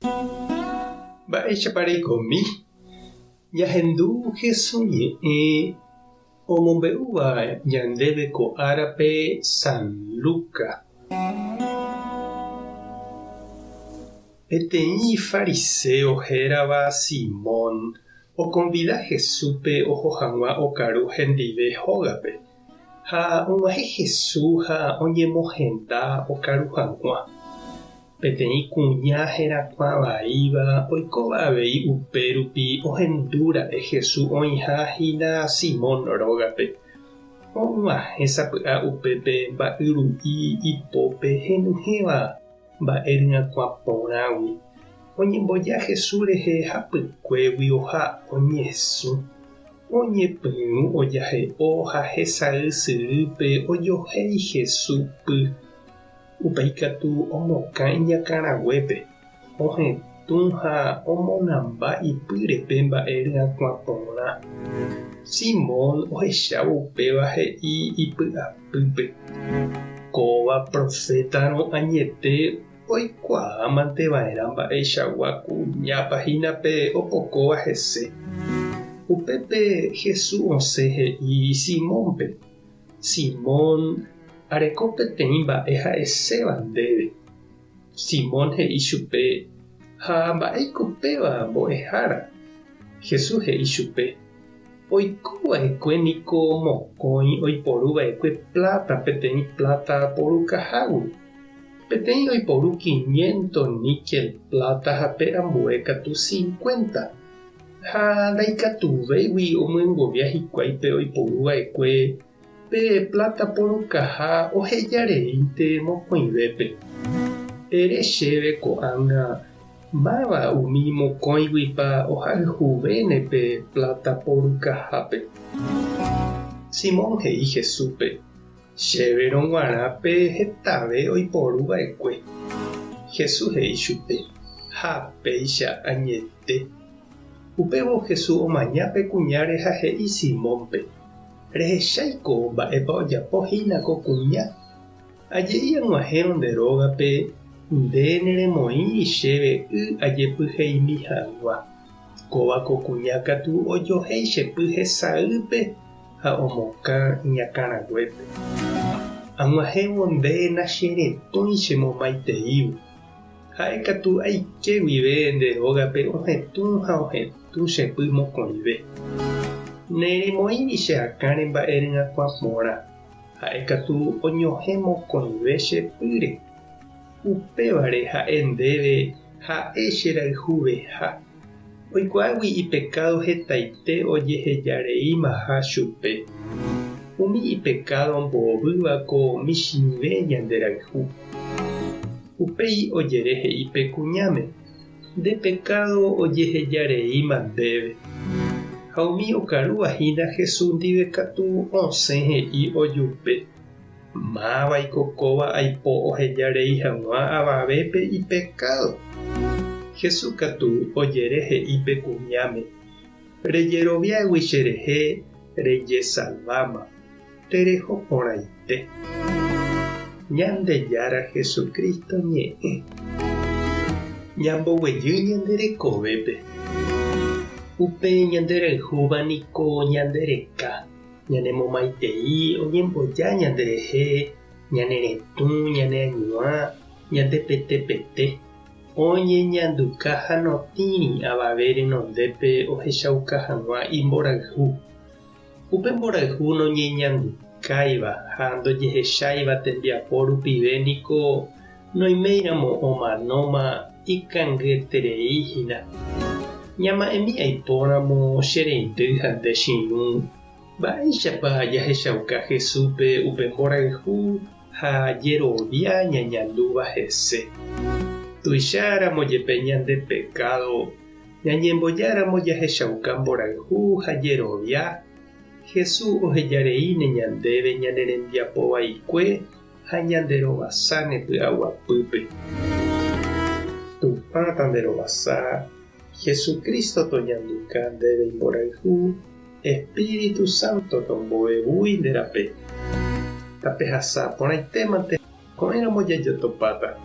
Mba'éichapa reikomi? Ñahendu Hesu ñe'ẽ omombe'úva ñandéve ko árape San Luca. Peteĩ fariséo hérava Simón okonvida Jesúspe oho hag̃ua okaru hendive hógape. Ha og̃uahẽ Jesús ha oñemohenda okaru hag̃ua. Peteĩ kuña herakuã vaíva oikóva avei upérupi ohendu ra'e Jesús oĩha hína Simón rógape. Og̃uahẽ sapy'a upépe mba'yru'i ipópe henyhẽva mba'e ryakuã porãgui. Oñemboja Jesús rehe hapykuéguio ha oñesũ. Oñepyrũ ojahe'o ha hesay syrýpe ojohéi Jesús py. Upéi katu omokã iñakãraguépe, ohetũ ha omonamba ipýre pe mba'e ryakuã porã. Simón ohechávo upéva he'i ipy'apýpe, Kóva profétarõ añete oikuaámante va'erã mba'eichagua kuñápa hína pe opokóva hese. Upépe Jesús osẽ he'i Simónpe, Simón, areko peteĩ mba'e ha'eséva ndéve. Simón he'i chupe, Ha mba'éiko péva, mbo'ehára? Jesús he'i chupe, Oiko va'ekue niko mokõi oiporu va'ekue pláta peteĩ pláta porukahágui. Peteĩ oiporu quiniento níkel pláta ha pe ambue katu cincuenta. Ha ndaikatuvéigui omyengovia hikuái pe oiporu va'ekue pe pláta porukaha oheja reínte mokõivépe. Ere chéve ko'ág̃a máva umi mokõiguipa ohayhuvéne pe pláta porukahápe. Simón he'i Jesúspe, Chéverõ g̃uarã pe hetave oiporu va'ekue. Jesús he'i chupe, Ha péicha añete. Upévo Jesús omaña pe kuñáre ha he'i Simónpe, Rehecháiko mba'épa ojapo hína ko kuña? Aje'i ag̃uahẽrõ nde rógape, nde neremoĩri chéve y ajepyheimi hag̃ua. Kóva ko kuña katu ojohéi che py hesaýpe ha omokã iñakãraguépe. Ag̃uahẽvo nde nacheretũi chemomaiteívo. Ha'e katu aike guive nde rógape ohetũ ha ohetũ che py mokõive. Neremoĩri che akãre mba'e ryakuã porã, ha'e katu oñohẽ mokõive che pýre. Upévare ha'e ndéve ha'e che rayhuveha, oikuaágui ipekádo hetaite ojehejareímaha chupe. Umi ipekádo mbovýva ko michĩve ñande rayhu. Upéi ojere he'i pe kuñáme, Nde pekádo ojehejareíma ndéve. Ha umi okarúva hína Jesús ndive katu osẽ he'i ojupe, Mávaiko kóva aipo oheja rei hag̃ua avavépe ipekádo? Jesús katu ojere he'i pe kuñáme, Rejeroviágui cherehe rejesalváma, tereho porãite. Ñandejára Jesucristo ñe'ẽ. Ñamboguejy ñande rekovépe. Upe ñanderayhúva niko ñande reka. Ñanemomaitei oñemboja ñanderehe, ñane retũ, ñane añuã, ñande pete pete, oñeñanduka ha notĩri avave renondépe ohechauka hag̃ua imborayhu. Upe mborayhu noñeñandukáiva ha ndojehecháiva tembiapo rupive niko noiméiramo omanóma ikangyeterei hína. Ñama'ẽmi aipóramo che reindy ha nde che irũ, mba'éichapa jahechauka Jesúspe upe mborayhu ha jerovia ñañandúva hese. Tuicháramo jepe ñande pekádo, ñañembojáramo jahechauka mborayhu ha jerovia, Jesús ohejareíne ñandéve ñane rembiapo vaikue ha ñanderovasáne py'aguapýpe. Tupã tanderovasa, Jesucristo toñanduka ndéve imborayhu, Espíritu Santo tomboevúi nde rape. Tapehasa porãitémante ko'ẽramo jajotopáta.